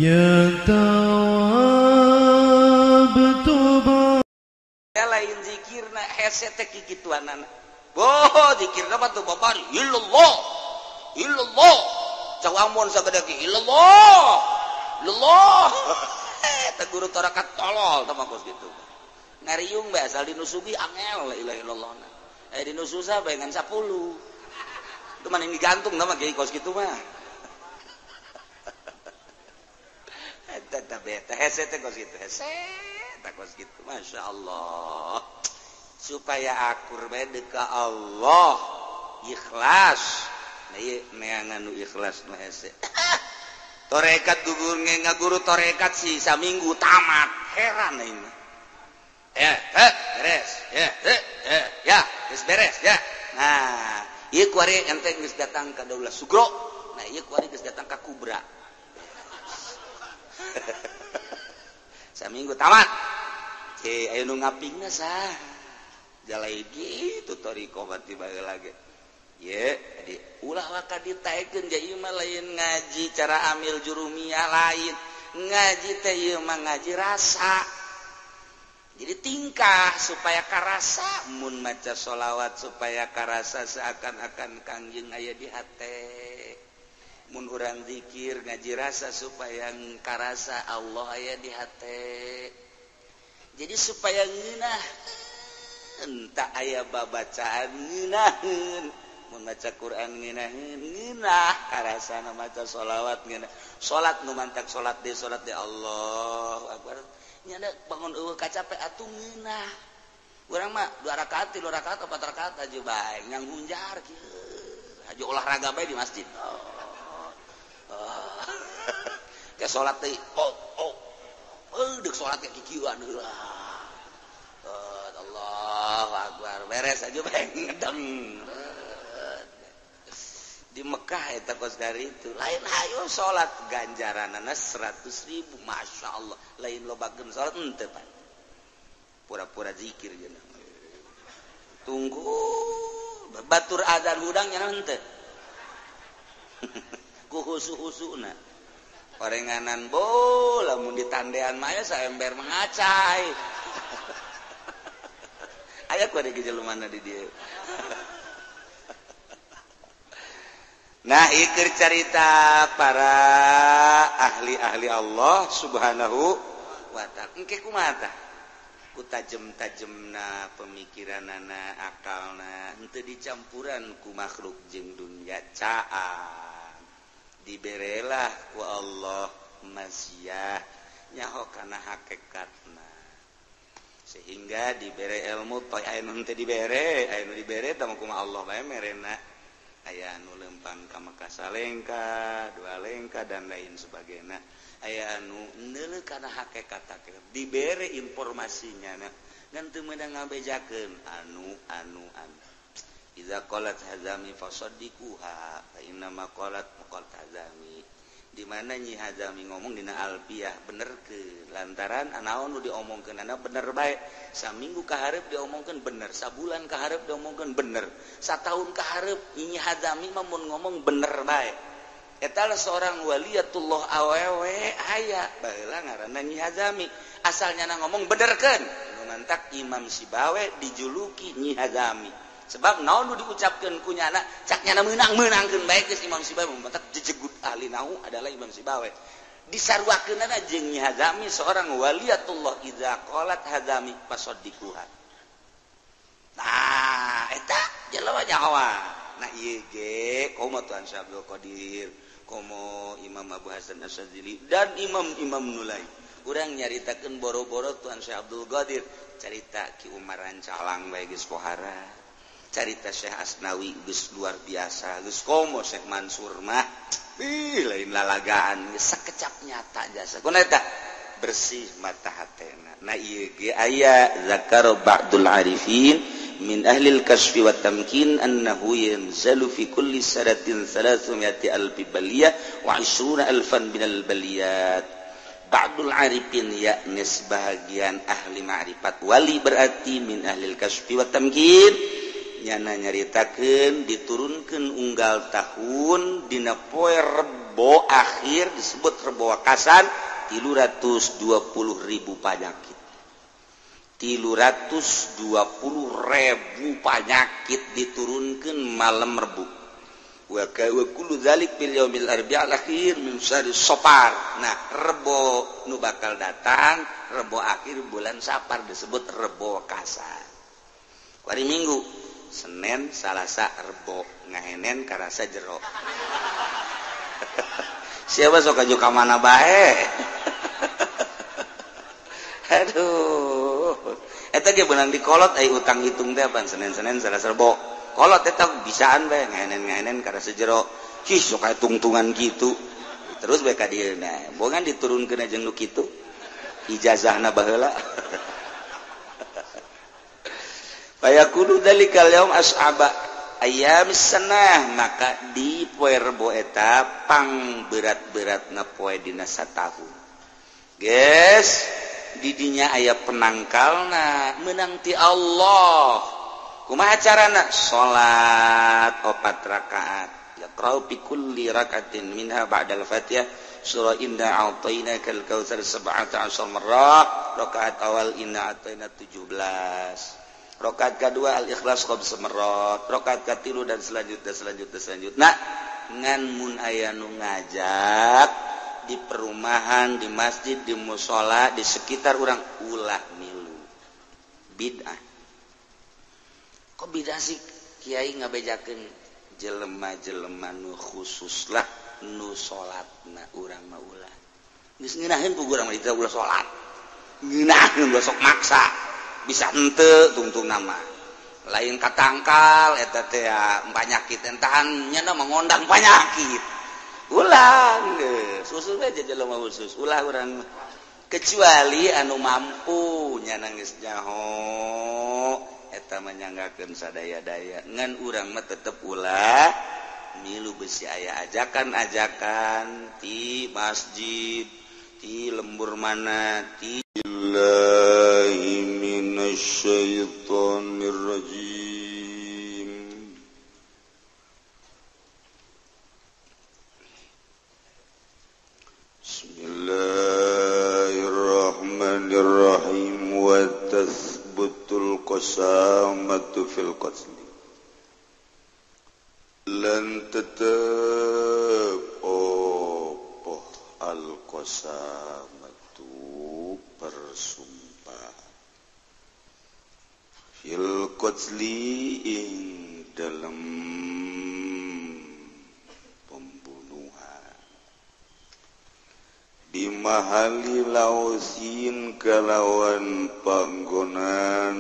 Ya tawab tuba lain zikirna hese teh kikituanana. Boh zikirna mah teu babari illallah illallah cau amon sagede ge illallah illallah. Eta guru tarekat tolol tah mah kos kitu. Ngariung bae asal dinu sugih angel la ilaha illallah. Eh dinu susah bae ngan 10. Itu mah digantung tah mah kiai kos kitu mah. Eta beta hese teh kos kitu hese teh kos kitu masyaallah supaya akur bae deuk ka Allah ikhlas. Nah ieu neangan nu ikhlas nu hese. Torekat gugur ngaguru torekat si saminggu tamat heran aing mah. Ya, beres. Ya, ya, geus beres ya. Nah, ieu kuari ente geus datang ka Daulah Sugro. Nah, ieu kuari geus datang ka Kubra. Saminggu tamat. Cek aya nu ngapingna sah. Jalai gitu toriko berarti bae lagi. Ye, jadi ulah waka ditaekeun ja ieu mah lain ngaji cara amil jurumiyah lain. Ngaji teh ieu mah ngaji rasa. Jadi tingkah supaya karasa mun maca sholawat supaya karasa seakan-akan Kangjeng aya di hate. Mun urang zikir ngaji rasa supaya karasa Allah aya di hate. Jadi supaya ngeunah entah aya babacaan ngeunaheun. Mun maca Quran ngeunaheun ngeunah karasana maca sholawat ngeunah. Salat nu mantak salat deui salat deui Allahu akbar. Nyana bangun eueuh kacape atuh ngeunah. Urang mah 2 rakaat, 3 rakaat, 4 rakaat aja bae nyang hunjar kieu. Haji olahraga bae di masjid. Oh. Kayak salat teh oh oh. Deuk salat ka kikieuan heula. Allahu akbar. Beres aja bae ngedeng. Di Mekah eta kos dari itu lain hayo salat ganjaranana 100.000 masyaallah lain lobakeun salat henteu pan pura-pura zikir jeung tunggu batur azan hudang nya henteu ku husu-husuna orenganan bo lamun ditandean mah aya saember mengacai aya ku ada gejelumana di dieu. Nah, iker cerita para ahli-ahli Allah Subhanahu wa ta'ala. Engke kumaha tah? Ku tajem-tajemna pemikiranana, akalna, henteu dicampuran ku makhluk jeung dunya caang. Diberelah ku Allah masiah nyaho kana hakikatna. Sehingga dibere ilmu toy aya nu henteu dibere, aya nu dibere tah kumaha Allah bae merena. Aya anu lempang ka Mekah salengka, dua lengka dan lain sebagainya. Aya anu neuleuh kana hakikat dibere informasinya ngan teu meunang ngabejakeun anu anu anu. Iza qalat hazami fasaddiquha fa inna ma qalat maqalat hazami. Di mana Nyi Hazami ngomong dina Alfiah bener ke lantaran anaon nu diomongkeunana bener bae. Saminggu ka hareup diomongkeun bener, sabulan ka hareup diomongkeun bener, sataun ka hareup Nyi Hazami mah mun ngomong bener bae. Eta lah seorang waliyatullah awewe aya baheula ngaranna Nyi Hazami. Asalnya na ngomong benerkeun. Nu mantak Imam Sibawe dijuluki Nyi Hazami. Sebab naon nu diucapkeun ku nyana cak nyana meunang-meunangkeun bae geus Imam Sibawe mantak jejegut ahli nahu adalah Imam Sibawe. Disaruakeunana jeung Nyi Hazami seorang waliyatullah idza qalat hazami fasaddiquha. Nah, eta jelema nyawa. Nah ieu ge komo Tuan Syekh Abdul Qadir, komo Imam Abu Hasan Asy-Syadzili dan imam-imam nu lain. Urang nyaritakeun boro-boro Tuan Syekh Abdul Qadir, carita Ki Umar Rancalang bae geus pohara. Carita Syekh Asnawi geus luar biasa, geus komo Syekh Mansur mah ih lain lalagaan geus sakecap nyata jasa. Kunaon eta? Bersih mata hatena. Nah ieu ge aya zakaro ba'dul arifin min ahlil kasfi wa tamkin annahu yanzalu fi kulli sanatin 300 alfi baliyah wa 20 alfan minal baliyat. Ba'dul arifin yakni sebahagian ahli ma'rifat wali berarti min ahlil kasfi wa tamkin nyana nyaritakeun diturunkeun unggal tahun dina poe Rebo akhir disebut Rebo Wakasan 320.000 panyakit. 320.000 panyakit diturunkeun malam Rebo. Wa kullu dzalik bil yaumil arbi'al akhir min syahri Safar. Nah, Rebo nu bakal datang Rebo akhir bulan Safar disebut Rebo Wakasan. Hari Minggu, Senin, Salasa, Rebo, ngahenen karasa jero. Siapa sok aju ka mana bae? Aduh. Eta ge beunang dikolot ai utang hitung teh apaan Senin-Senin Salasa Rebo. Kolot eta bisaan bae ngahenen-ngahenen karasa jero. Hih sok aya tungtungan kitu. Terus bae ka dieu nah, bongan diturunkeun jeung nu kitu. Ijazahna baheula. Fayakunu dzalikal yaum as'aba ayyamis sanah, maka di poe Rebo eta pang berat-beratna poe dina satahun. Geus didinya aya penangkalna meunang ti Allah. Kumaha carana? Salat 4 rakaat. Yaqra'u bi kulli rak'atin minha ba'dal Fatihah surah inna a'tainakal kautsar 17 marrah. Rakaat awal inna a'taina 17. Rakaat kedua al-ikhlas khamsa marrat, rakaat katilu dan selanjutnya selanjutnya selanjutnya. Nah, ngan mun aya nu ngajak di perumahan, di masjid, di musala, di sekitar urang ulah milu. Bid'ah. Kok bid'ah sih kiai ngabejakeun jelema-jelema nu khusus lah nu salatna urang mah ulah. Geus ngeunaheun ku urang mah ulah salat. Ngeunaheun ulah sok maksa. Bisa henteu tungtung nama lain katangkal eta teh panyakit entahan nya mengondang panyakit ulah geus khusus we jelema khusus ulah urang kecuali anu mampu nya geus nyaho eta manyanggakeun sadaya-daya ngan urang mah tetep ulah milu besi aya ajakan-ajakan ti masjid ti lembur mana ti الشيطان الرجيم بسم الله الرحمن الرحيم وتثبت القسامة في القتل لن تتاب القسامة bersumpah fil qatli ing dalam pembunuhan bimahali lausin kalawan panggonan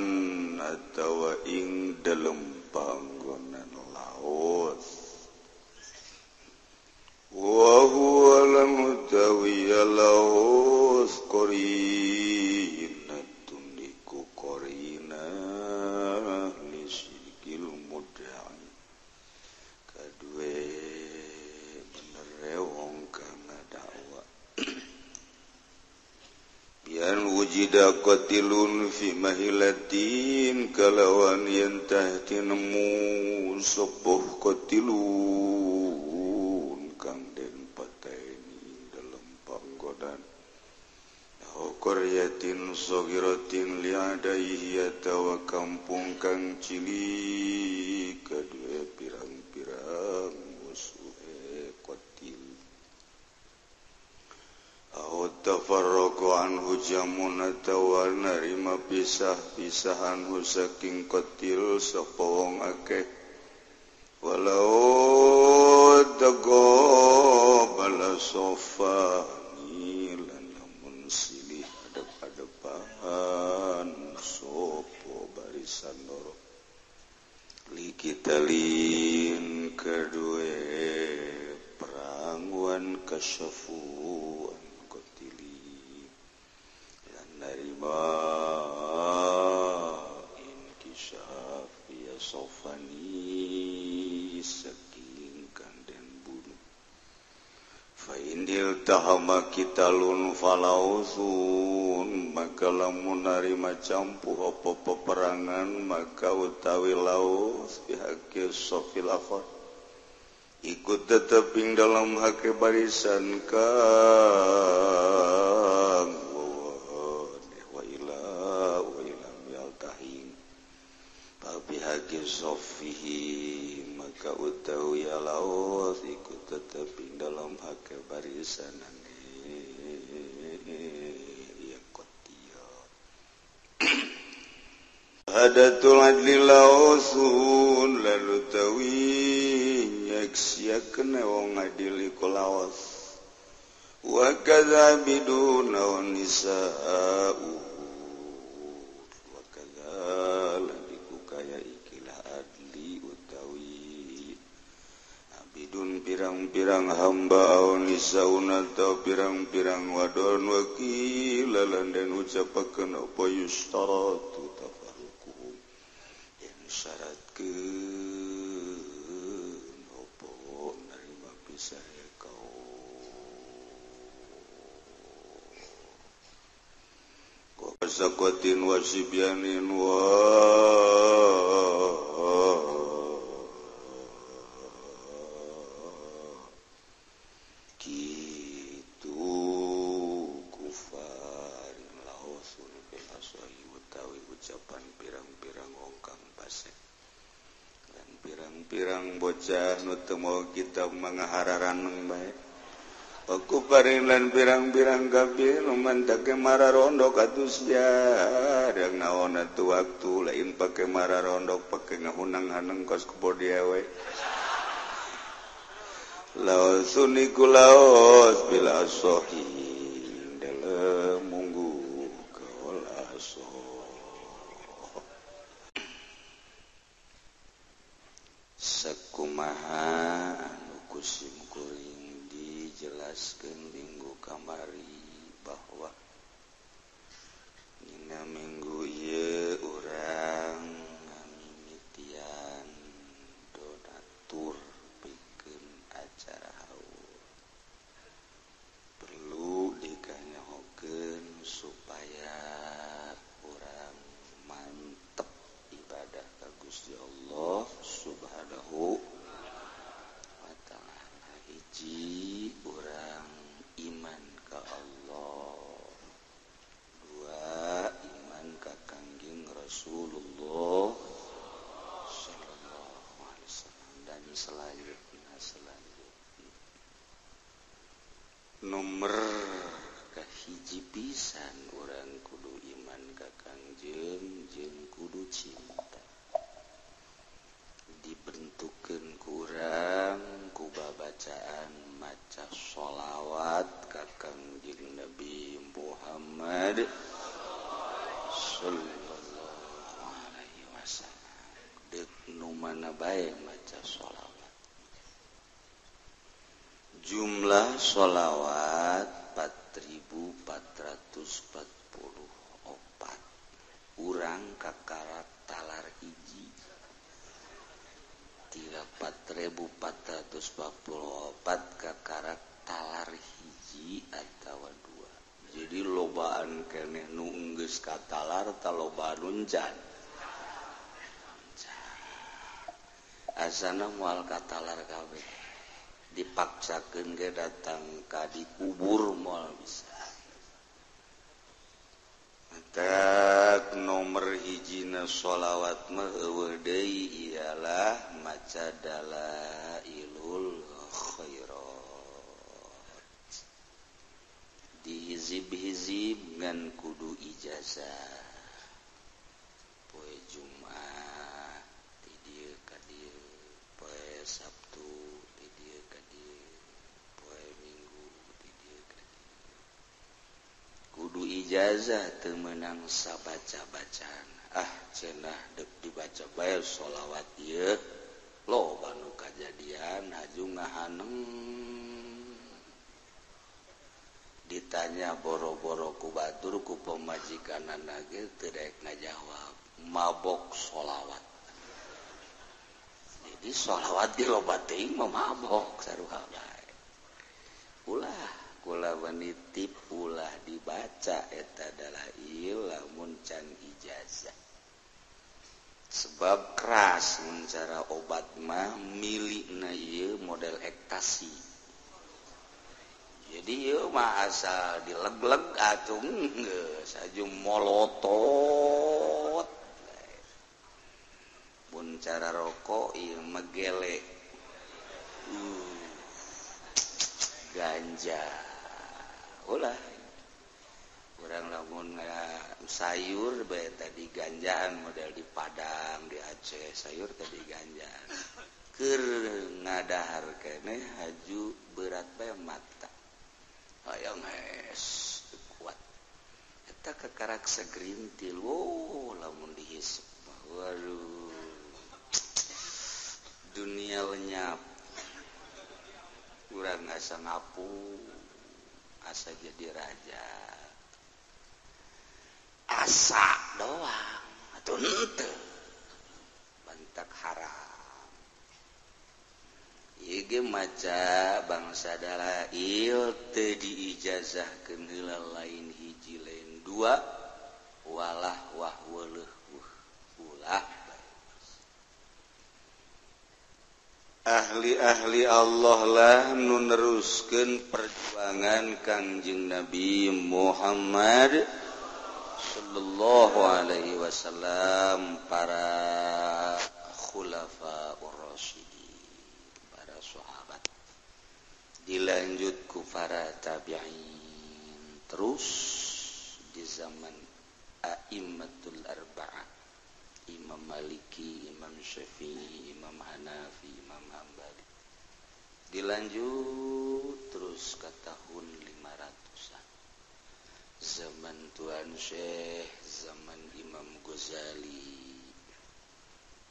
atawa ing dalam panggonan laut wa huwa lam tawiya laus qarinatun iku qarina kadue bener wong kang dakwa bian wujida qatilun fi mahilatin kalawan yen tah tinemu sepuh qatilun kang den pateni dalem panggonan qaryatin sagiratin li'adaihi atawa kampung kang cilik kadue pirang-pirang musuhe qatil aw tafarraqu anhu jamun atawa narima pisah-pisahan saking qatil sapa wong akeh walau taqabala safani lamun silih adep-adepan sopo barisan loro likitalin kedue perangwan kasyafuan kotili lan narima inkisaf ya sofani saking kanden bunuh fa indil Iniltahama kitalun falausun maka lamun narima campuh apa peperangan maka utawi laus bihaqi sofil akhar ikut teteping dalam hak barisan kang wa ila wa ilam yaltahim bihaqi sofihi maka utawi laus ikut teteping dalam hak barisan ya kotia hadatul adli lausun lalu tawi nyaksiakeun wong adil iku laos wa kadza biduna wa nisa'u wa kadza lan iku kaya ikilah adli utawi abidun pirang-pirang hamba aw nisauna atau pirang-pirang wadon wakila lan den ucapakeun apa yustaratu tafarruquhum yen syaratkeun apa narima pisah kaum wa zakatin wa sibyanin wa pirang-pirang bocah nu teu mawa kitab mangahararaneng bae. Aku paring lan pirang-pirang kafir nu mantake mararondok atuh sia rek naon atuh waktu lain pake mararondok pake ngahunang-haneng kos kebo dia we. Laos niku laos bila sohi dalem munggu kaul aso. Sakumaha anu kusim kuring dijelaskeun minggu kamari bahwa dina minggu ieu urang ngamimitian donatur pikeun acara haul. Perlu dikanyahokeun supaya urang mantep ibadah ka Gusti Allah Subhanahu wa ta'ala. Hiji urang iman ka Allah, dua iman ka Kangjeng Rasulullah sallallahu alaihi wasallam, dan selanjutnya nomor kahiji pisan urang kudu iman ka Kangjeng jeung kudu cinta. Dibentukkeun kurang ku babacaan maca sholawat ka Kangjeng Nabi Muhammad sallallahu alaihi wasallam. Deuk nu mana bae maca sholawat. Jumlah sholawat 4444. Urang kakarak talar hiji 4444 kakarak talar hiji atawa dua. Jadi lobaan keneh nu enggeus katalar talobaan uncan. Asana moal katalar kabeh. Dipaksakeun ge datang ka dikubur moal bisa. Tak nomor hijina sholawat mah eueuh deui ialah maca dalailul khairat. Dihizib-hizib ngan kudu ijazah. Poe Jumat ti dieu ka dieu, poe Sabtu ti dieu ka dieu, poe Minggu ti dieu ka dieu. Kudu ijazah teu meunang sabaca-bacaan. Ah cenah deuk dibaca bae sholawat ieu loba nu kajadian haju ngahaneng. Ditanya boro-boro ku batur ku pamajikanana ge teu daek ngajawab, mabok sholawat. Jadi sholawat ge loba teuing mah mabok sarua bae. Ulah Kula menitip ulah dibaca eta dalail lamun can ijazah. Sebab keras mun cara obat mah milikna ieu model ektasi. Jadi ieu mah asal dileg-leg atuh geus aju molotot. Mun cara rokok ieu mah gele. Ganja. Ulah. Urang lamun sayur bae tadi ganjaan model di Padang, di Aceh sayur tadi ganjaan. Keur ngadahar keneh haju berat bae mata. Hayang hes kuat. Eta kakarak segerintil, wo lamun dihisap. Waduh. Dunia lenyap. Urang asa ngapu, asa jadi raja. Asa doang atuh henteu bantak haram. Ieu ge maca bangsa dalail teu diijazahkeun heula lain hiji lain dua walah wah weuleuh ulah. Ahli-ahli Allah lah nu neruskeun perjuangan Kangjeng Nabi Muhammad sallallahu alaihi wasallam, para khulafaur rasyidin, para sahabat, dilanjut ku para tabi'in, terus di zaman a'immatul arba'ah, Imam Maliki, Imam Syafi'i, Imam Hanafi, Imam Hambali, dilanjut terus ke tahun 500-an, zaman Tuan Syekh, zaman Imam Ghazali,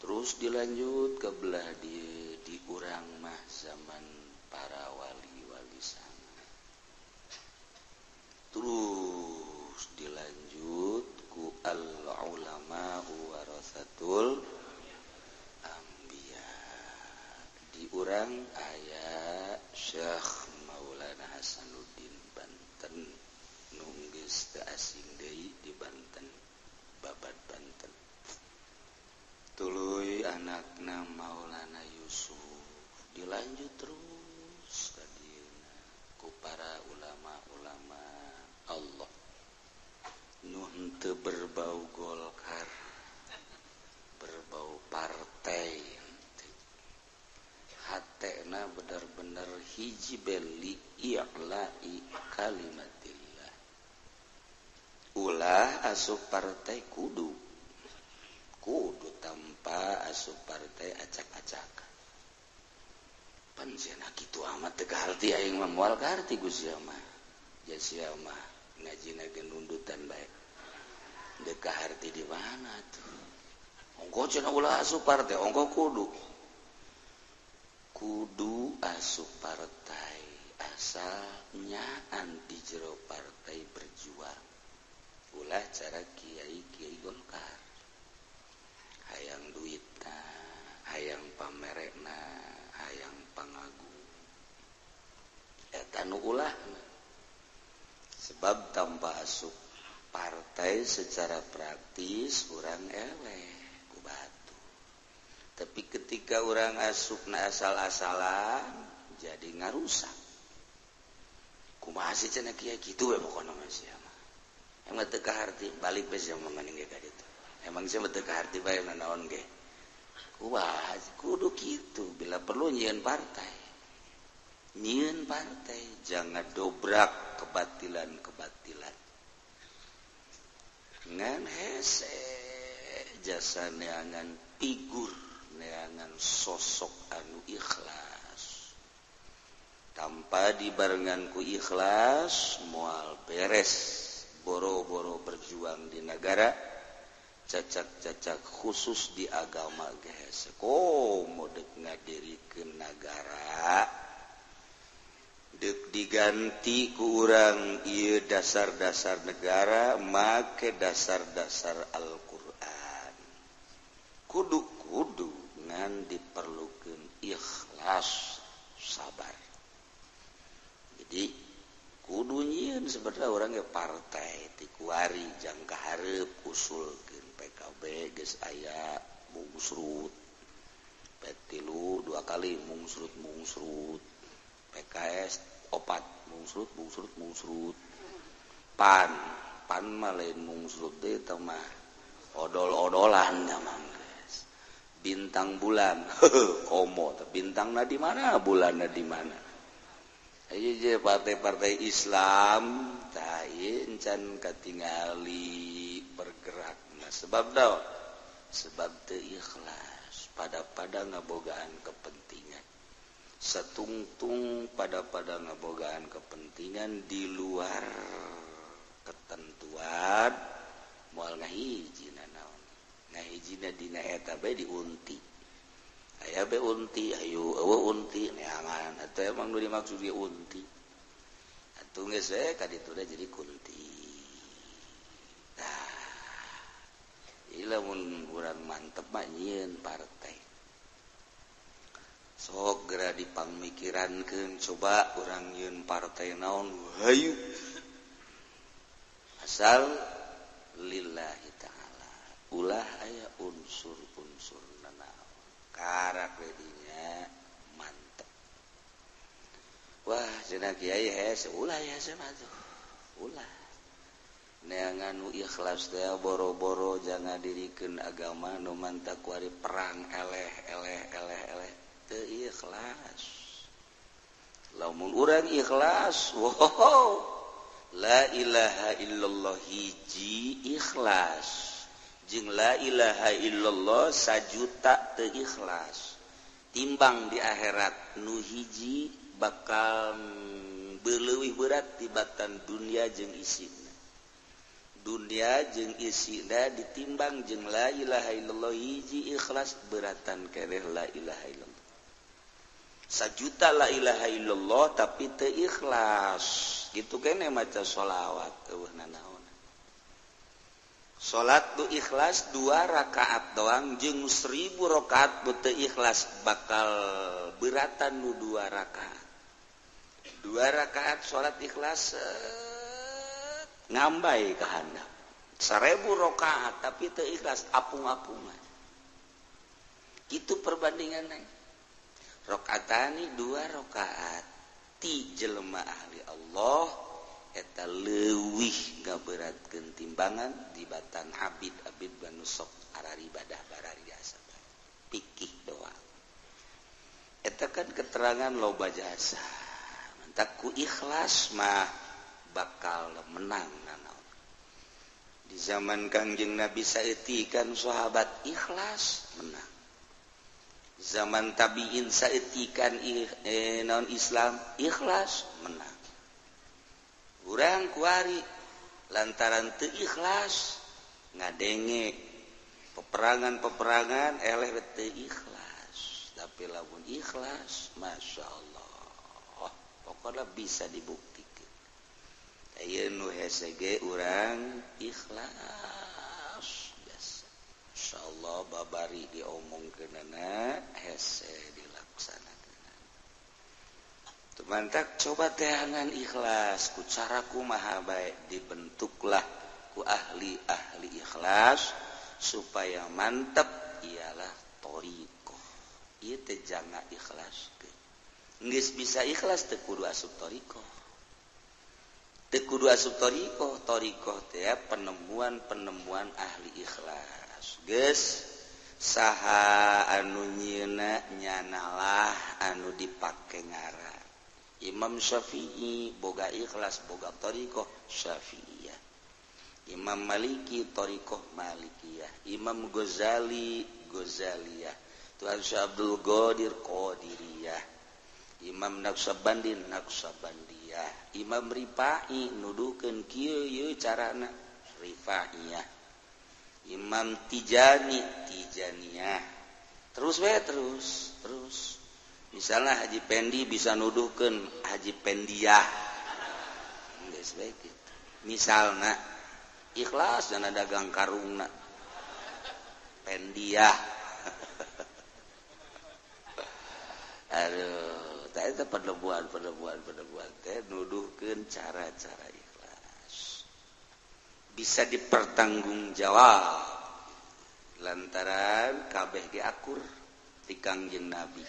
terus dilanjut ke belah dia di urang mah zaman para wali-wali sana, terus dilanjut ku al ulama warasatul anbiya, di urang aya Syekh Maulana Hasanuddin Banten nunggeus teu asing deui di Banten, babat Banten. Tuluy anakna Maulana Yusuf, dilanjut terus ka dieuna ku para ulama-ulama Allah nu henteu berbau Golkar, berbau partai, hatena bener-bener hiji beli i'la'i kalimatillah. Ulah asup partai kudu kudu tanpa asup partai acak-acakan. Pan cenah kitu amat teu kaharti aing mah, moal kaharti ku sia mah. Ja sia mah ngajina ge nundutan bae. Deu kaharti di mana tuh? Ongko cenah ulah asup partai, ongko kudu. Kudu asup partai asal nyaan di jero partai berjuang. Ulah cara kiai-kiai Golkar. Hayang duitna, hayang pamerekna, hayang pangagung. Eta nu ulahna. Sebab tanpa asup partai secara praktis urang eleh ku batu. Tapi ketika urang asupna asal-asalan jadi ngarusak. Kumaha sih cenah kiai kitu we pokona mah sia mah. Emang teu kaharti balik we sia mah maning ge ka ditu. Emang sia mah teu kaharti bae nanaon ge. Kumaha kudu kitu bila perlu nyieun partai. Nyieun partai jangan dobrak kebatilan-kebatilan. Ngan hese jasa neangan figur, neangan sosok anu ikhlas. Tanpa dibarengan ku ikhlas moal beres boro-boro berjuang di negara, cacak-cacak khusus di agama ge hese. Komo deuk ngadirikeun nagara deuk diganti ku urang ieu dasar-dasar negara make dasar-dasar Al-Qur'an. Kudu-kudu ngan diperlukeun ikhlas, sabar. Jadi Kudu nyieun sebenarnya urang ge partai ti kuari jangka hareup usulkeun PKB geus aya mungsrut. P3 dua kali mungsrut mungsrut. PKS opat mungsrut mungsrut mungsrut. Pan pan mah lain mungsrut deui teh mah odol-odolan mah geus. Bintang bulan komo teh bintangna di mana bulanna di mana. Ieu je partai-partai Islam tah ieu encan katingali bergerakna sebab naon? Sebab teu ikhlas pada-pada ngabogaan kepentingan. Satungtung pada-pada ngabogaan kepentingan di luar ketentuan moal ngahijina naon. Ngahijina dina eta bae diunti. Aya bae unti, ayo eueuh unti neangan atuh emang nu dimaksud ge unti. Atuh geus we ka ditu da jadi kunti. Tah. Ieu lamun urang mantep mah nyieun partai. Sok geura dipangmikirankeun coba urang nyieun partai naon hayu. Asal lillahi ta'ala. Ulah aya unsur-unsur nanaon. Karak redinya mantep. Wah cenah kiai hese ulah ya hese mah tuh. Ulah. Neangan nu ikhlas teh boro-boro jangan dirikeun agama nu mantak kuari perang eleh eleh eleh eleh teu ikhlas. Lamun urang ikhlas, wow. La ilaha illallah hiji ikhlas. Jeung la ilaha illallah sajuta teu ikhlas. Timbang di akhirat nu hiji bakal leuwih berat tibatan dunia jeung isina. Dunia jeung isina ditimbang jeung la ilaha illallah hiji ikhlas beratan keneh la ilaha illallah. Sajuta la ilaha illallah tapi teu ikhlas. Gitu keneh maca sholawat eueuh nanaon. Salat du ikhlas 2 rakaat doang jeung 1000 rakaat bu teu ikhlas bakal beratan nu 2 rakaat. 2 rakaat salat ikhlas ngambai ka handap. 1000 rakaat tapi teu ikhlas apung-apungan. Kitu perbandinganna. Rakaatani 2 rakaat ti jelema ahli Allah eta leuwih ngaberatkeun timbangan dibatan abid-abid banu sok araribadah barariasa pikih doang. Eta kan keterangan loba jasa. Mantak ku ikhlas mah bakal menang nanaon. Di zaman Kangjeng Nabi saeutikan sahabat ikhlas menang. Zaman tabiin saeutikan naon Islam ikhlas menang. Urang kuari lantaran teu ikhlas ngadenge peperangan-peperangan eleh teu ikhlas. Tapi lamun ikhlas Masya Allah pokoknya bisa dibuktikan. Ayeuna nu hese ge urang ikhlas biasa. Insyaallah babari diomongkeunana hese dilaksanakeun. Mantak coba teangan ikhlas ku cara kumaha bae dibentuklah ku ahli-ahli ikhlas supaya mantep ialah thariqah. Ieu teh janga ikhlas ke. Geus bisa ikhlas teu kudu asup thariqah. Teu kudu asup thariqah, thariqah teh penemuan-penemuan ahli ikhlas. Geus saha anu nyieuna nyanalah anu dipake ngaran. Imam Syafi'i boga ikhlas boga thariqah Syafi'iyah. Imam Maliki thariqah Malikiyah. Imam Ghazali Ghazaliyah. Tuan Syekh Abdul Qadir Qadiriyah. Imam Naqsyabandi Naqsyabandiyah. Imam Rifai nuduhkeun kieu ieu carana Rifaiyah. Imam Tijani Tijaniyah. Terus we terus terus. Misalnya Haji Pendi bisa nuduhkeun Haji Pendiah. Geus bae kitu. Misalna ikhlas dana dagang karungna. Pendiah. Aduh, Tah eta padebuan-padebuan padebuan teh nuduhkeun cara-cara ikhlas. Bisa dipertanggungjawab lantaran kabeh ge akur ti Kangjeng Nabi.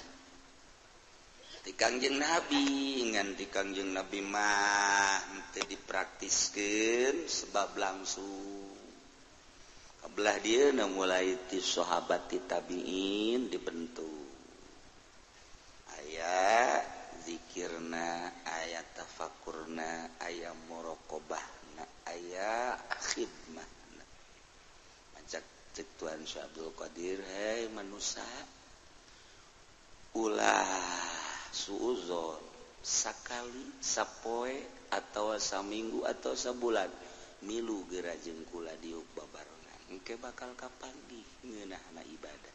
Ti Kangjeng Nabi ngan ti Kangjeng Nabi mah teu dipraktiskeun sebab langsung. Kabelah dia mulai ti sahabat ti tabiin dibentuk. Aya zikirna, aya tafakurna, aya muraqabahna, aya khidmahna. Macak cek Tuan Syekh Abdul Qadir, hei manusia, ulah suuzon sakali, sapoe atau saminggu atau sabulan milu geura jeung kula diuk babarengan engke bakal kapanggih ngeunahna ibadah.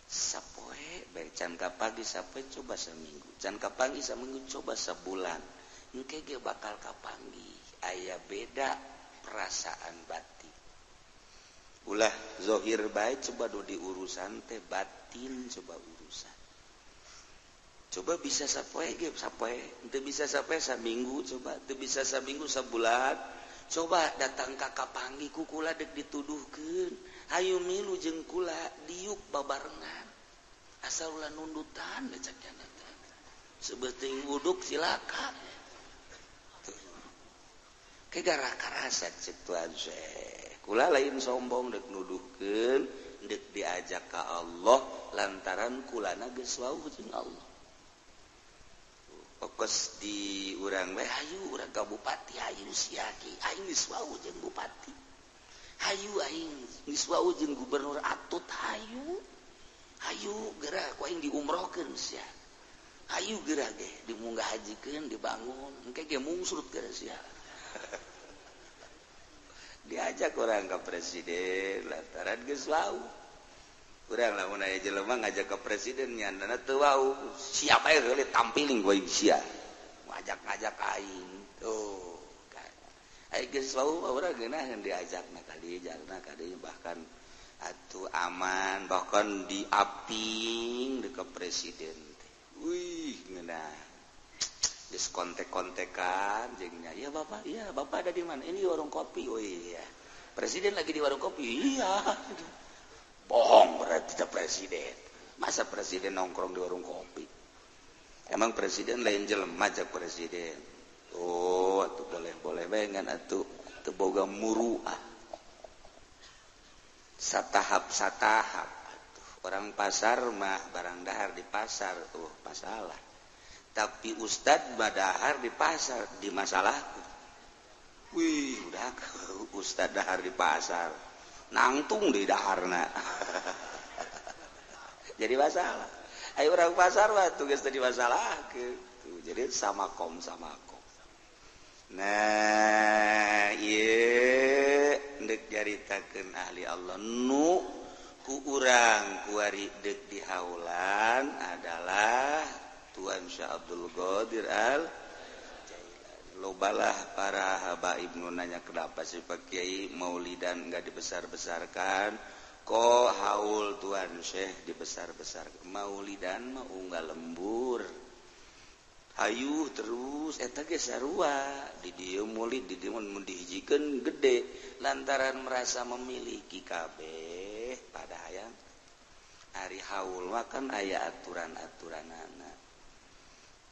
Sapoe bae can kapagi sapoe coba seminggu, can kapanggih saminggu coba sebulan, engke ge bakal kapanggih aya beda perasaan batin. Ulah zohir bae coba do diurusan teh batin coba urusan. Coba bisa sapoe ge sapoe, teu bisa sapoe saminggu coba, teu bisa saminggu sabulan. Coba datang ka kapanggih ku kula deuk dituduhkeun, hayu milu jeung kula diuk babarengan. Asal ulah nundutan cek nya teh. Sebeuting wuduk silaka. Ke gara karasa cek Tuan Syekh. Kula lain sombong deuk nuduhkeun, deuk diajak ka Allah lantaran kulana geus wauh jeung Allah. Fokus di urang we hayu urang ka bupati hayu sia ki aing geus wau jeung bupati hayu aing geus wau jeung gubernur atut hayu hayu geura ku aing diumrohkeun sia hayu geura ge dimunggah hajikeun dibangun engke ge mungsrut geura sia. Diajak urang ka presiden lantaran geus wau. Urang lamun aya jelema ngajak ke presiden nyandana teu wau siapa aya heule tampiling ku aing sia ngajak-ngajak aing tuh kan aya geus wau urang geunaheun diajakna ka dieu jalna ka dieu bahkan atuh aman bahkan diaping deuk ka presiden teh wih ngeunah geus kontek-kontekan jeung nya iya bapak ada di mana ini warung kopi oh iya presiden lagi di warung kopi iya. Bohong berarti tidak presiden. Masa presiden nongkrong di warung kopi? Emang presiden lain jelema cek presiden. Oh, atuh boleh-boleh bae ngan atuh teu boga muruah. Satahap-satahap atuh. Orang pasar mah barang dahar di pasar, oh masalah. Tapi ustad badahar di pasar di masalah. Wih, udah ustad dahar di pasar. Nangtung di daharna. Jadi masalah. Ayo orang pasar mah tugas tadi masalah gitu. Jadi sama kom sama kom. Nah, ieu deuk nyaritakeun ahli Allah nu ku urang kuari deuk dihaulan adalah Tuan Syekh Abdul Qadir Al lobalah para habaib nu nanya kenapa sih Pak Kiai maulidan enggak dibesar-besarkan kok haul Tuan Syekh dibesar-besarkan maulidan mah unggal lembur hayu terus eta ge sarua di dieu maulid di dieu mun dihijikeun gede lantaran merasa memiliki kabeh pada hayang ari haul mah kan aya aturan-aturanana.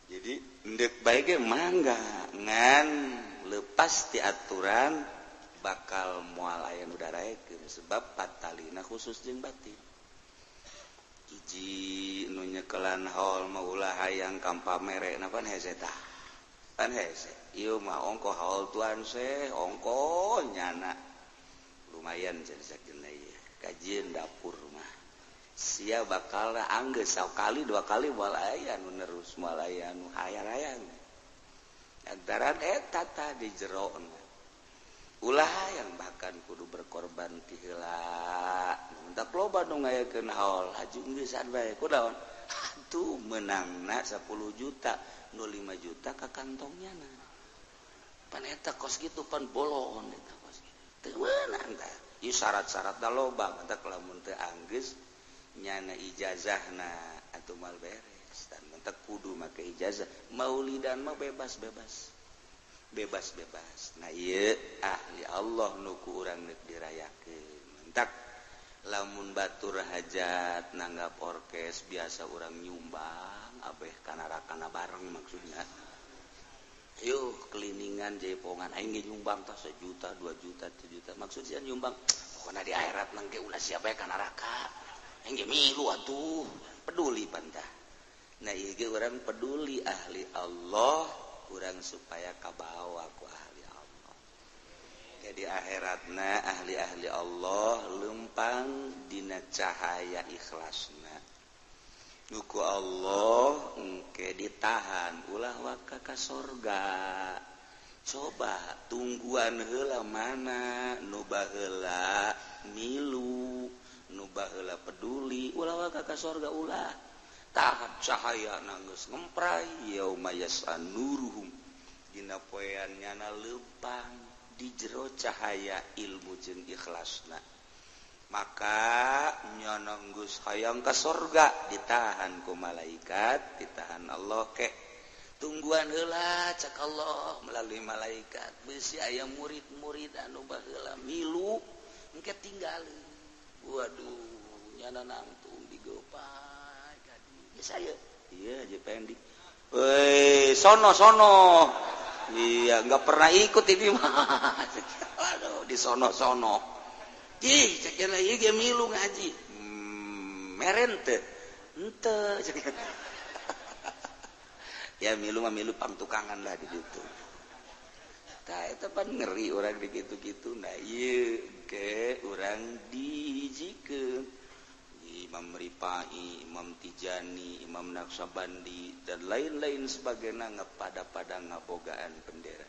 Jadi ndek bae ge mangga ngan lepas ti aturan bakal moal aya nu daraekeun sebab patalina khusus jeung batin. Hiji nu nyekelan haul mah ulah hayang kampamere na pan hese tah. Pan hese. Ieu mah ongko haul Tuan Syekh ongko nyana. Lumayan jadi sakeuna ieu. Kajieun dapur mah. Sia bakal anggeus sakali dua kali moal aya nu nerus moal aya nu hayang-hayang. Lantaran eta tah di jerona. Ulah hayang bahkan kudu berkorban ti heula. Mun loba nu ngayakeun haul haju geusan bae kunaon? Atuh meunangna 10 juta, nu 5 juta ka kantongnya na. Pan eta kos kitu pan bolon eta kos kitu. Teu meunang tah. Ieu syarat-syaratna loba, matak lamun teu anggeus nyana ijazahna atuh mal beres. Dan mentek kudu make ijazah. Maulidan mah bebas-bebas. Bebas-bebas. Nah ieu ahli Allah nu ku urang deuk dirayakeun. Mentak lamun batur hajat nanggap orkes biasa urang nyumbang abeh kana-rakana bareng maksudnya. Yuk keliningan jaipongan aing ge nyumbang tah 1 juta, 2 juta, 3 juta. Maksudnya nyumbang pokona di akhirat nang ge ulah siapa ya ka neraka. Aing ge milu atuh, peduli pantah. Nah ieu ge urang peduli ahli Allah, urang supaya kabawa ku ahli Allah. Jadi akhiratna ahli-ahli Allah lempang dina cahaya ikhlasna. Nuku Allah engke ditahan ulah waka ka sorga. Coba tungguan heula mana nu baheula milu, nu baheula peduli, ulah waka ka sorga ulah. Tahan cahaya geus ngempray yauma yasanuruhum. Dina poean nyana leumpang di jero cahaya ilmu jeung ikhlasna. Maka nyana geus hayang ka sorga ditahan ku malaikat, ditahan Allah ke tungguan heula cak Allah melalui malaikat. Beusi aya murid-murid anu baheula milu engke tinggalin. Waduh, nyana nangtung digopai ka dieu. Saya ieu aja pendik. Woi, sono sono. Iya, enggak pernah ikut ini mah. Aduh, di sono-sono. Ih, cek ieu ge milu ngaji. Meren teu. Henteu. Ya milu mah milu pangtukangan lah di ditu. Tah eta pan ngeri urang di kitu-kitu. Nah ieu ge urang dihijikeun. Imam Rifai, Imam Tijani, Imam Naqsyabandi dan lain-lain sebagainya ngapada-pada ngabogaan bendera.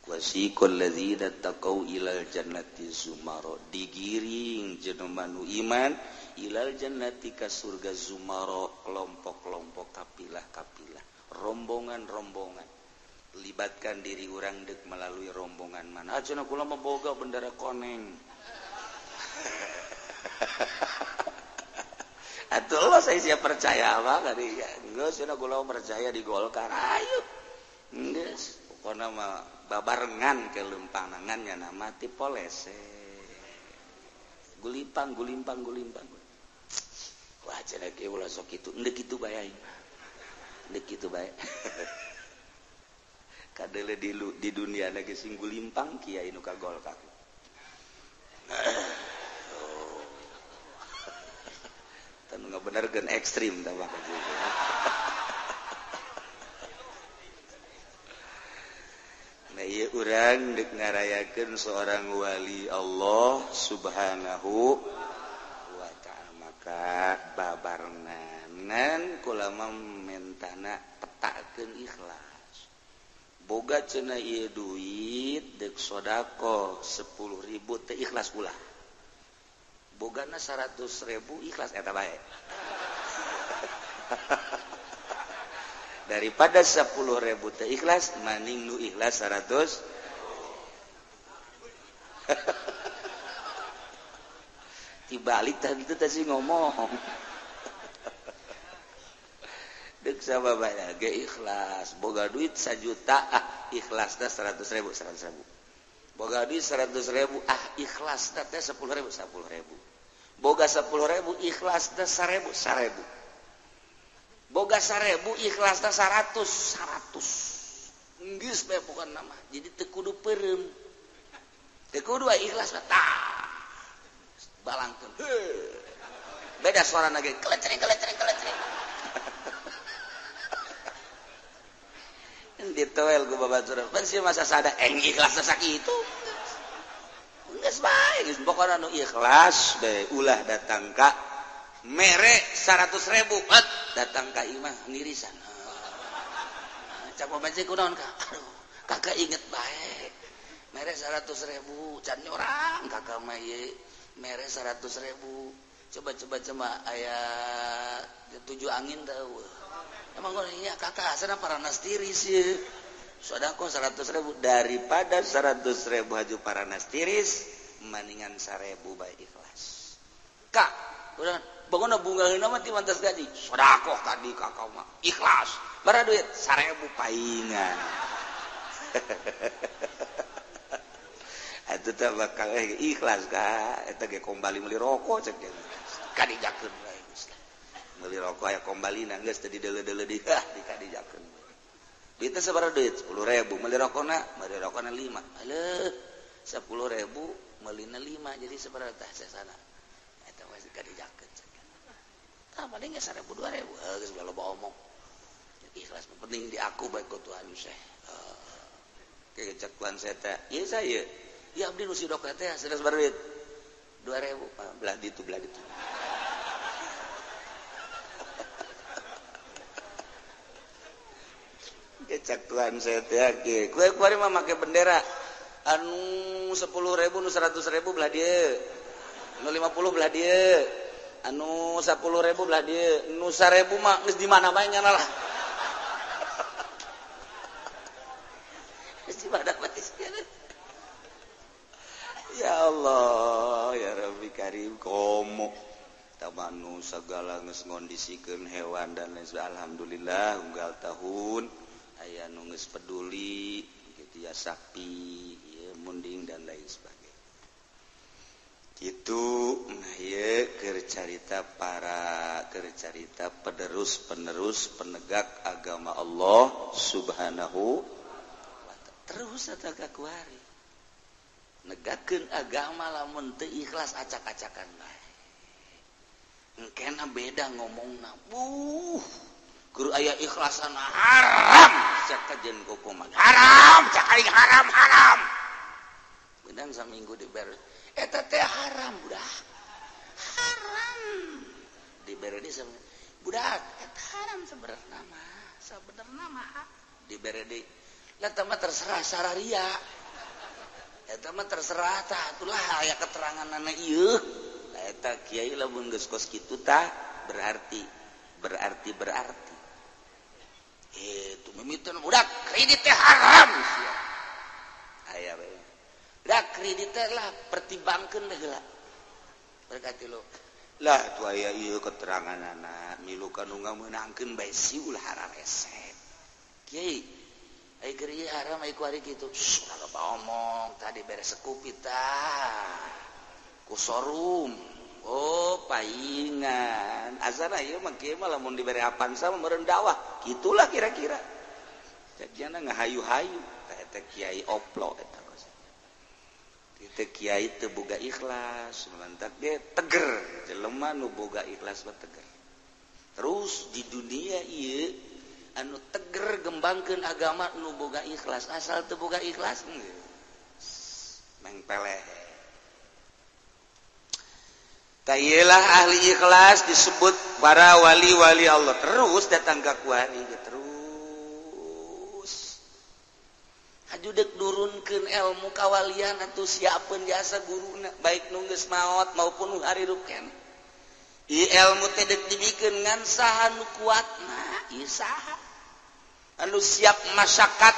Wasiqal ladzina taqau ilal jannati zumaro, digiring jelema nu iman ilal jannati ka surga zumaro, kelompok-kelompok, kapilah-kapilah, rombongan-rombongan. Libatkan diri urang deuk melalui rombongan mana. Ah cenah kula mah boga bendera koneng. Atuh Allah saya siap percaya apa kali ya. Geus cenah kula percaya di Golkar. Ayo. Geus pokona mah babarengan ke lumpangan nya nama ti polese. Gulimpang gulimpang gulimpang. Wah cenah ge ulah sok kitu. Endek kitu bae aing. Endek kitu bae. Kadele di dunia lagi sing gulimpang kiai nu ka Golkar. Oh. Tanu ngabenerkeun ekstrim tah mah. Nah ieu urang deuk ngarayakeun seorang wali Allah Subhanahu wa ta'ala, maka babarenganan kula mah mentana petakeun ikhlas. Boga cenah ieu duit deuk sedekah 10.000 teu ikhlas ulah. Bogana 100.000 ikhlas eta bae. Daripada 10.000 teu ikhlas maning nu ikhlas 100. Dibalik tadi itu tadi ngomong. Dek sama banyak ge ikhlas boga duit 1 juta ah ikhlasna 100.000 100.000. Boga duit 100.000 ah ikhlasna teh 10.000 10.000. Boga 10.000 ikhlasna 1.000 1.000. Boga 1.000 ikhlasna 100 100. Geus bae pokona mah. Jadi teu kudu peureum. Teu kudu ikhlas mah tah. Balangkeun. Heuh. Beda suarana ge kelecring kelecring kelecring. Ditoel ku babatur. Pan sih masa sada eng ikhlas sakitu. Geus bae geus pokona nu ikhlas bae ulah datang ka mere 100.000 at datang ka imah ngirisan. Cak pamaji kunaon ka? Aduh, kakak inget bae. Mere 100.000 can nyorang kakak mah ieu mere 100.000. Coba-coba aya 7 angin teu. Emang iya kakak sana paranas tiris ya. Sodako 100.000 daripada 100.000 haju paranas tiris, mendingan 1.000 bae ikhlas. Kak, udah Bangunna bungaheuna mah ti mantas gaji. Sedekah tadi ka kau mah. Ikhlas. Bara duit 1000 paingan. Atuh teh bakal ikhlas ka eta ge kombali meuli rokok cek ge. Kadijakeun bae geus lah. Meuli rokok aya kombalina geus teu dideuleu-deuleu deui ah dikadijakeun. Duitna sabaraha duit? 10.000. Meuli rokona 5. Aleuh 10.000 meulina 5 jadi sabaraha tah sasana. Eta mah kadijakeun. Tah paling geus 1.000 2.000. Geus loba omong. Ikhlas penting di aku bae ku Tuhan seh. Kayak cek Tuhan saya teh. Ieu saya. Ya abdi nu sidok teh sanes baruit 2000 belah ditu belah ditu. Kecak Tuhan saya teh ge. Kue kuari mah make bendera anu 10.000 nu 100.000 belah dieu. Anu 50 belah dieu. Anu 10.000 belah dieu. Nu 1.000 mah geus di mana bae nyana lah. Geus di mana bae. Ya Allah, ya Rabbi Karim, komo tamanu segala geus ngondisikeun hewan dan lain sebagainya. Alhamdulillah unggal tahun aya nu geus peduli kitu ya sapi, ieu munding dan lain sebagainya. Kitu nah ieu keur carita para keur carita penerus-penerus penegak agama Allah Subhanahu wa ta'ala. Terus eta ka kuari. Negakeun agama lamun teu ikhlas acak-acakan bae. Engkena beda ngomongna. Keur aya ikhlasan haram cak kajen kokoman. Haram cak aing haram haram. Beunang saminggu dibere. Eta teh haram budak. Haram. Dibere deui sama budak eta haram sebenarna mah. Sabenerna mah dibere deui. Lah tah mah terserah sararia. Eta mah terserah tah atulah aya keteranganana ieu. Eta kiai lamun geus kos kitu tah berarti berarti berarti. Itu mimiteun budak kredit teh haram sia. Aya bae. Budak kredit teh lah pertimbangkeun heula. Berkati lo. Lah tuh aya ieu keteranganana milu ka nu ngameunangkeun bae siul hararesep. Kiai ai keur ieu haram ai ku ari kitu. Ulah omong tadi beres sekupi tah. Ku sorum. Oh, paingan. Asana ieu mah kieu mah lamun dibere Avanza mah meureun dakwah. Kitulah kira-kira. Jadiana ngahayu-hayu tah eta kiai oplo eta kos. Teu kiai teu boga ikhlas, mantak ge teger. Jelema nu boga ikhlas mah teger. Terus di dunia ieu anu teger gembangkeun agama nu boga ikhlas, asal teu boga ikhlas mengpeleh. Tailah ahli ikhlas disebut para wali-wali Allah. Terus datang ka kuari terus. Haju deuk nurunkeun ilmu kawalian atuh siapeun jasa guruna baik nu geus maot maupun nu harirup keneh. Ieu ilmu teh deuk dibikeun ngan saha nu kuatna, ieu saha anu siap masyarakat,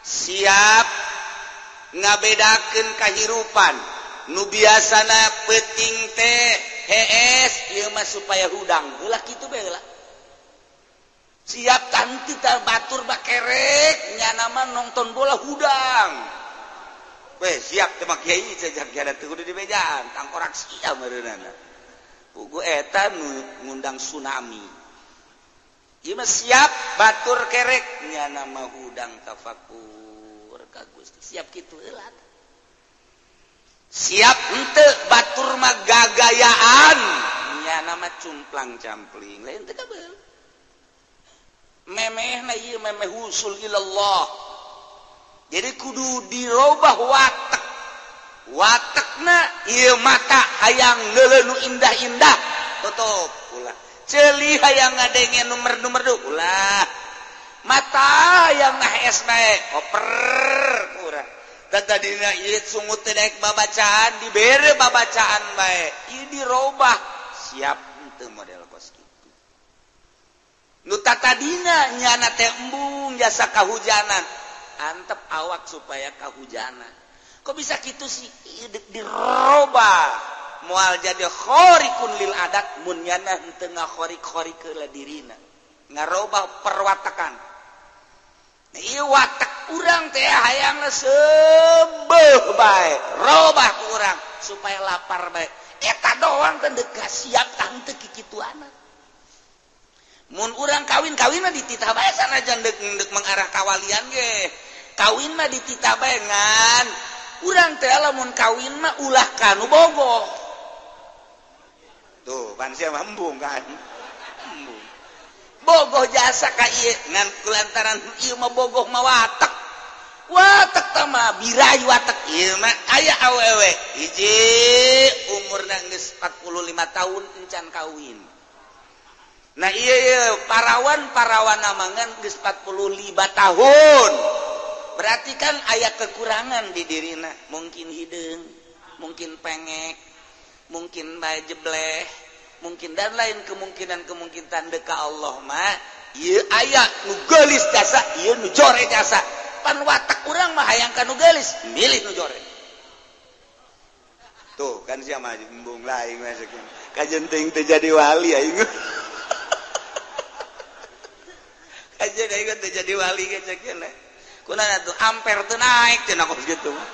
siap ngabedakeun kahirupan. Nu biasana peuting teh hees ieu mah supaya hudang heula kitu bae heula. Siap tanti tah batur bakerek nyana mah nonton bola hudang. Weh siap teh mah kiai jajak kiai teu kudu dibejaan tangkorak sia meureunana. Pugu eta nu ngundang tsunami. Ieu mah siap batur kerek nyana mah hudang tafakur ka Gusti. Siap kitu heula. Siap henteu batur mah gagayaan nyana mah cumplang campling lain teu kabel. Memehna ieu memeh husul ilallah. Jadi kudu dirobah watek. Watekna ieu mata hayang neuleuh nu indah-indah tutup ulah. Ceuli hayang ngadenge nu merdu-merdu ulah. Mata hayang ngahees bae oper kurang. Tadina ieu sungut teh daek babacaan dibere babacaan bae. Ieu dirobah siap henteu model kos kitu. Nu tatadina nyana teh embung jasa kahujanan. Antep awak supaya kahujanan. Kok bisa kitu sih? Ieu dirobah. Moal jadi khariqun lil adat mun nyana henteu ngakhorik-khorik heula dirina. Ngarobah perwatakan. Ieu watak urang teh hayangna seubeuh bae, robah ku urang supaya lapar bae. Eta doang teh deuk siap tah henteu kikituana. Mun urang kawin-kawin mah dititah bae sanajan deuk mengarah kawalian ge. Kawin mah dititah bae ngan urang teh lamun kawin mah ulah ka nu bogoh. Tuh, pan sia mah embung kan. Embung. Bogoh jasa ka ieu ngan kulantaran ieu mah bogoh mah watak. Watak tah mah birai watak ieu mah aya awewe hiji umurna geus 45 tahun encan kawin. Nah iya, iya parawan-parawan amangan geus 45 tahun. Berarti kan aya kekurangan di dirina, mungkin hideung, mungkin pengek, mungkin bae jebleh, mungkin dan lain kemungkinan-kemungkinan deka Allah mah ieu aya nu geulis jasa, ieu nu jore jasa. Pan watak urang mah hayang ka nu geulis, milih nu jore. Tuh kan sia mah embung lah aing mah sakieu. Kajen teuing teu jadi wali aing. Kajen aing teu jadi wali ge sakieu. Kunaon atuh ampere teu naik cenah kos kitu mah.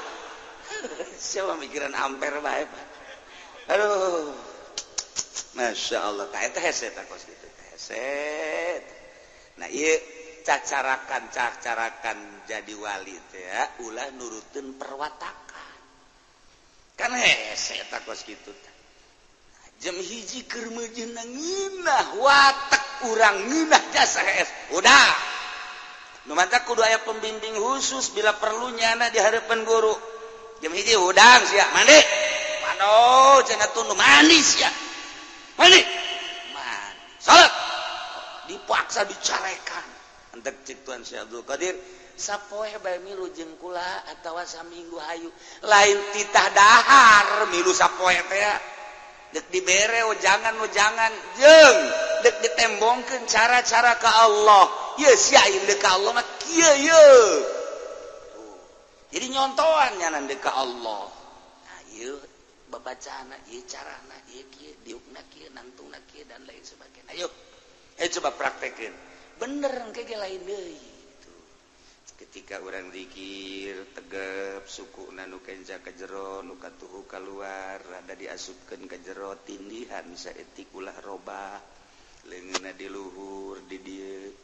Sia mikiran ampere bae, Pak. Aduh. Masya Allah, tah eta hese tah kos kitu, hese. Nah ieu cacarakan jadi wali teh ya, ulah nuruteun perwatakan. Kan hese tah kos kitu teh. Jam hiji keur meujeuhna ngeunah watak urang ngeunah jasa hees. Udah. Nu mantap kudu aya pembimbing khusus bila perlu nyana di harapan guru. Jam hiji hudang sia mandi. Aduh, cenah tunduh mandi sia. Mandi. Mandi. Salat. Dipaksa dicarekan. Entek cik Tuan Syekh Abdul Qadir, sapoe bae milu jeung kula atawa saminggu hayu. Lain titah dahar milu sapoe teh. Dek dibere ujangan-ujangan jeung dek ditembongkeun cara-cara ka Allah. Ye sia aing deuk ka Allah mah kieu ye. Jadi nyontoan nyanan deuk ka Allah. Nah ieu babacana, ieu carana, ieu kieu diukna kieu, nangtungna kieu dan lain sebagainya. Ayo, coba praktekeun. Bener engke ge lain deui gitu. Ketika urang zikir tegep sukuna nu kenca ka jero nu katuhu kaluar rada diasupkeun ka jero tindihan saeutik ulah robah leungeunna di luhur di dieu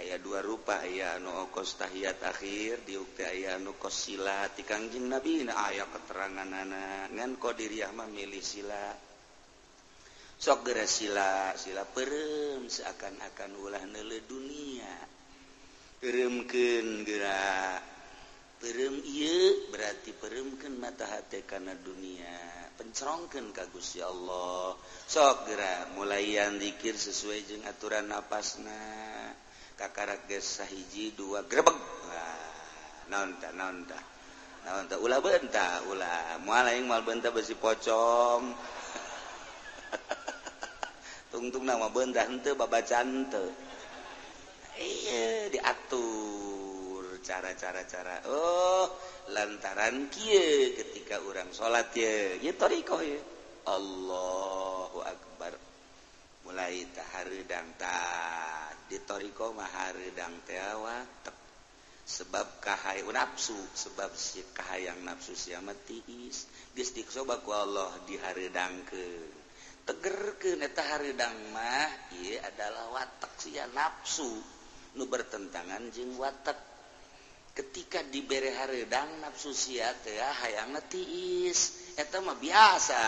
aya dua rupa aya anu okos tahiyat akhir diuk teh aya anu kos sila ti Kangjeng Nabi na aya keteranganana ngan qadiriyah mah milih sila sok geura sila sila peureum seakan-akan ulah neuleuh dunia pereumkeun geura peureum ieu berarti pereumkeun mata hate kana dunia pencerongkeun ka Gusti Allah sok geura mulaian zikir sesuai jeung aturan napasna kakarak geus sahiji dua grebeg naon tah naon tah naon tah ulah beunta ulah moal aing moal beunta besi pocong tungtung nama beunta henteu babacaan henteu. Iya diatur cara-cara cara. Oh lantaran kieu ketika urang salat ye ieu thariqah ye. Allahu akbar. Mulai tah hareudang tah di thariqah mah hareudang teh watek. Sebab kahayang nafsu, sebab si kahayang nafsu sia mah tiis. Geus dicoba ku Allah dihareudangkeun. Tegerkeun eta hareudang mah ieu adalah watek sia nafsu. Nu bertentangan jeung watek. Ketika dibere hareudang nafsu sia teh hayangna tiis. Eta mah biasa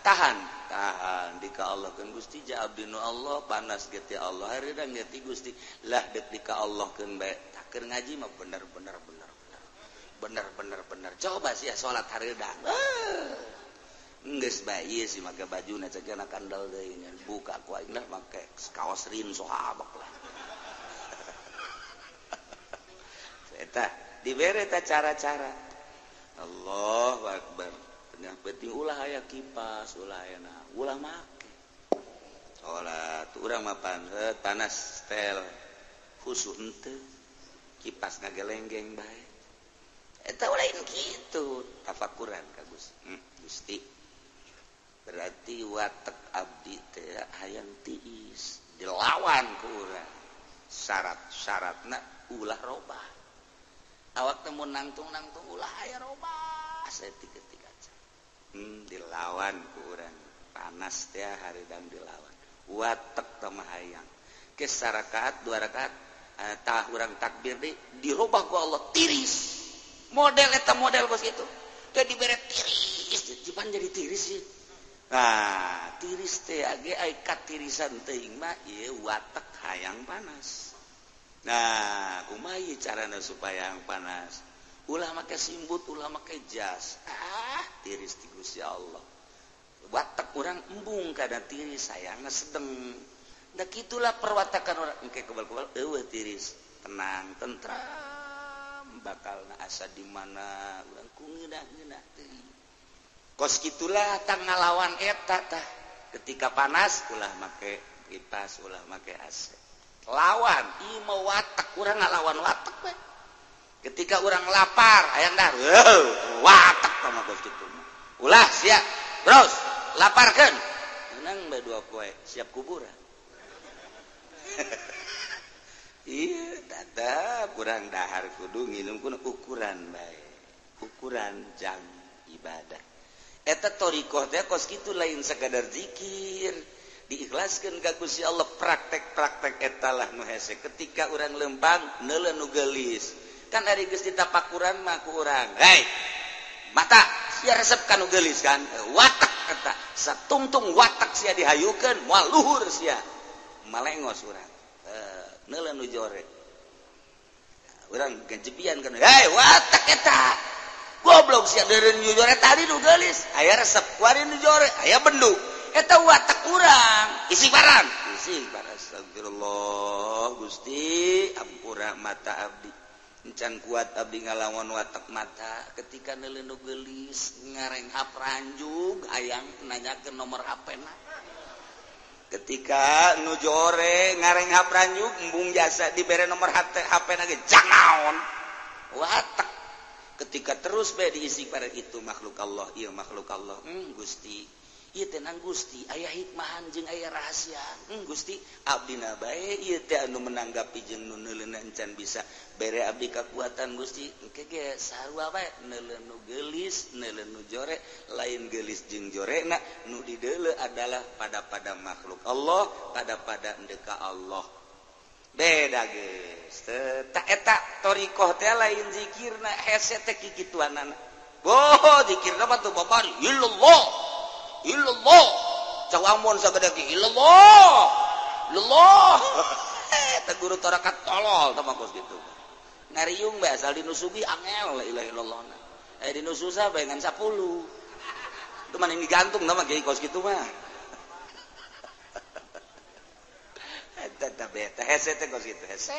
tahan, tahan di ka Allah keun Gusti ja abdi nu Allah panas ge ti Allah hareudang ge ti Gusti lah deuk di ka Allah keun bae. Keur ngaji mah bener bener bener bener. Bener bener bener. Coba sia salat hareudang. Geus bae ieu sih make bajuna cegana kandel deui buka ku aing lah make kaos rin sahabak lah. Eta dibere ta cara-cara. Allahu akbar. Tengah penting ulah aya kipas, ulah aya na, ulah make. Salat urang mah panas tel khusus henteu. Kipas ngagelenggeng bae. Eta lain kitu, tafakuran ka Gusti. Gusti. Berarti watek abdi teh hayang tiis dilawan ku urang. Syarat-syaratna ulah robah. Awak teh mun nangtung-nangtung ulah aya robah saeutik-eutik aja. Dilawan ku urang. Panas teh haridang dilawan. Watek teh mah hayang. Ke sarakaat dua rakaat tah urang takbir deui dirobah ku Allah tiris. Model eta model kos kitu. Teh dibere tiris, jipan jadi tiris sih. Nah, tiris teh age ai katirisan teuing mah ieu watek hayang panas. Nah, kumaha ieu carana supaya hayang panas? Ulah make simbut, ulah make jas. Ah, tiris ti Gusti Allah. Watek urang embung kana tiris hayangna sedeng. Da kitulah perwatakan urang engke kebal-kebal eueuh tiris. Tenang, tentram, bakalna asa di mana urang ku ngeunah-ngeunah teuing. Kos gitulah tang ngalawan eta tah. Ketika panas ulah make kipas, ulah make AC. Lawan ieu mah watek urang ngalawan watek we. Ketika urang lapar hayang dahar, watek tah mah kos kitu mah. Ulah sia, terus laparkeun. Menang bae dua poe, siap kuburan. Ieu tetep urang dahar kudu nginum kudu ukuran bae. Ukuran jam ibadah. Eta thoriqoh teh kos kitu lain sakadar zikir diikhlaskeun ka Gusti Allah praktek-praktek eta lah nu hese ketika urang lempang neuleuh nu geulis kan ari geus ditapakuran mah ku urang hei mata sia resep ka nu geulis kan watak eta satungtung watak sia dihayukeun moal luhur sia malengos urang neuleuh nu jore urang gajebian kan hei watak eta goblok sia deureun nu jore tadi nu geulis aya resep kuari nu jore aya bendu eta watak urang istighfaran istighfar astagfirullah Gusti ampura mata abdi encan kuat abdi ngalawan watak mata ketika neuleuh nu geulis ngarenghap ranjug hayang nanyakeun nomor HP-na ketika nu jore ngarenghap ranjug embung jasa dibere nomor HP-na ge jangnaon watak ketika terus bae diisi pada itu makhluk Allah ieu makhluk Allah Gusti ieu teh nang Gusti aya hikmahan jeung aya rahasia Gusti abdina bae ieu teh anu menanggapi jeung nu neuleuna encan bisa bere abdi kakuatan Gusti engke ge sarua bae neuleun nu geulis neuleun nu jore lain geulis jeung jorena nu dideuleu adalah pada-pada makhluk Allah pada-pada endeka Allah beda geus teu eta thoriqoh teh lain zikirna hese teh kikituanana boh zikirna mah teu babari illallah illallah cau amon sagede ge illallah illallah eta guru tarekat tolol tah mah kos kitu ngariung bae asal dinu sugih angel la ilaha illallah na dinu susah bae ngan 10 itu mah digantung tah mah kiai kos kitu mah eta beta hese teh kos kitu hese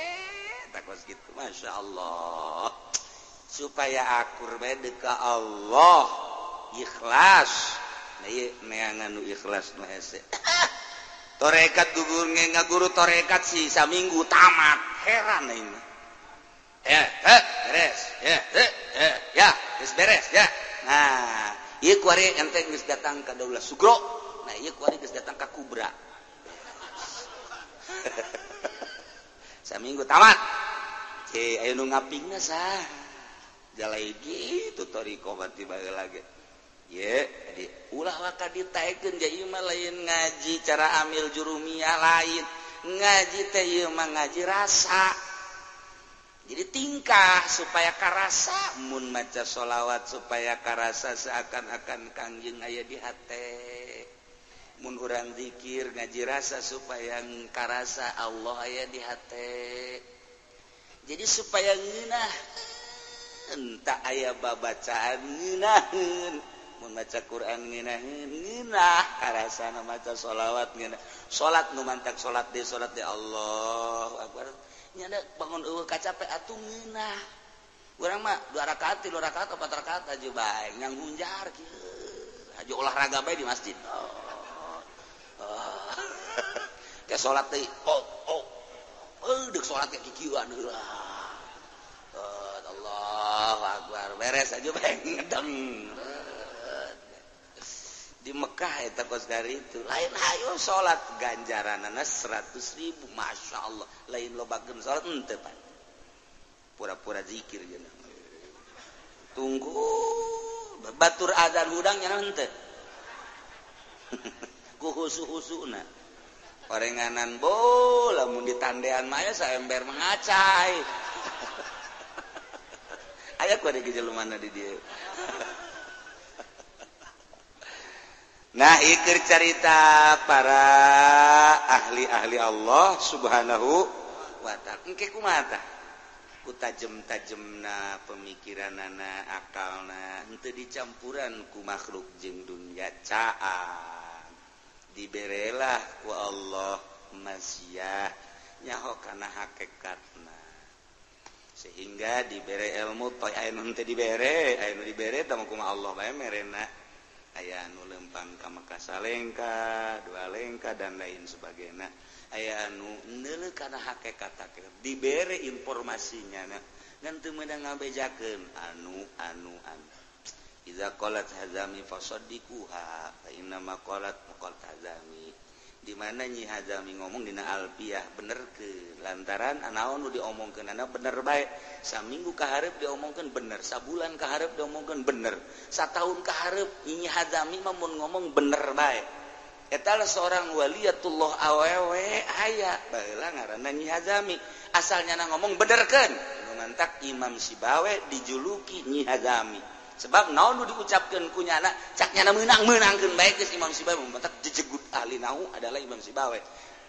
teh kos kitu masyaallah supaya akur bae deuk ka Allah ikhlas nah ieu neangan nu ikhlas nu hese torekat gugur ngaguru torekat si saminggu tamat heran aing mah ya beres ya ya geus beres ya nah ieu kuari ente geus datang ka Daulah Sugro nah ieu kuari geus datang ka Kubra saminggu tamat ce aya nu ngapingna sah jalai gitu thoriqoh berarti baheula ge ye di ulah waka ditaekeun ja ieu mah lain ngaji cara amil jurumiyah lain ngaji teh ieu mah ngaji rasa jadi tingkah supaya karasa mun maca sholawat supaya karasa seakan-akan Kangjeng aya di hate mun urang zikir ngaji rasa supaya karasa Allah aya di hate jadi supaya ngeunah entah aya babacaan ngeunaheun mun maca Quran ngeunaheun ngeunah karasana maca sholawat ngeunah salat nu mantak salat deui salat deui Allahu akbar nya bangun eueuh kacape atuh ngeunah urang mah 2 rakaat 3 rakaat 4 rakaat aja bae nganggunjar kieu aja olahraga bae di masjid kayak sholat teh oh oh deuk sholat kayak kikieuan heula Allahu akbar beres aja bae ngedeng Di Mekah eta kos itu lain hayo salat ganjaranana 100.000, Masya Allah. Lain lobakeun salat henteu pan. Pura-pura zikir jeung tunggu batur azan hudang nya henteu. Ku husu-husuna. Orenganan bo lamun ditandean mah aya saember mengacai. Aya ku ada gejelumana di dieu. Nah, iker carita para ahli-ahli Allah Subhanahu wa ta'ala. Engke kumaha tah? Ku tajem-tajemna pemikiranana, akalna, henteu dicampuran ku makhluk jeung dunya caang. Diberelah ku Allah masiah nyaho kana hakikatna. Sehingga dibere ilmu toy aya nu henteu dibere, aya nu dibere tah kumaha Allah bae merena. Aya anu lempang ka Mekah salengka, dua lengka dan lain sebagainya. Aya anu neuleuh kana hakikat dibere informasinya na ngan teu meunang ngabejakeun anu anu anu. Iza qalat hazami fasaddiquha fa inna ma qalat maqalat hazami. Di mana Nyi Hazami ngomong dina Alfiah bener ke lantaran anaon nu diomongkeunana bener bae. Saminggu ka hareup diomongkeun bener, sabulan ka hareup diomongkeun bener, sataun ka hareup Nyi Hazami mah mun ngomong bener bae. Eta lah seorang waliyatullah awewe aya baheula ngaranna Nyi Hazami. Asalnya na ngomong benerkeun, nu mantak Imam Sibawe dijuluki Nyi Hazami. Sebab naon nu diucapkeun ku nyana cak nyana meunang-meunangkeun bae geus Imam Sibawe mantak jejegut ahli nahu adalah Imam Sibawe.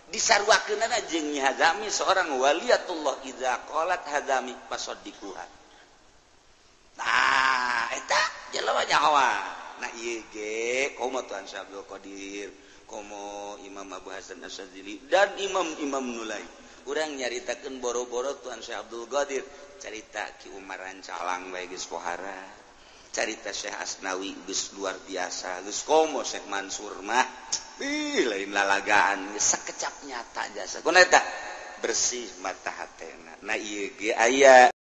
Disarwakeunana jeung Nyi Hazami seorang waliyatullah idza qalat hazami fasaddiquha. Nah, eta jelema nyawa. Nah ieu ge komo Tuan Syekh Abdul Qadir, komo Imam Abu Hasan Asy-Syadzili dan imam-imam nu lain. Urang nyaritakeun boro-boro Tuan Syekh Abdul Qadir, carita Ki Umar Rancalang bae geus pohara. Carita Syekh Asnawi geus luar biasa, geus komo Syekh Mansur mah ih lain lalagaan geus sakecap nyata jasa. Kunaon eta? Bersih mata hatena. Nah ieu ge aya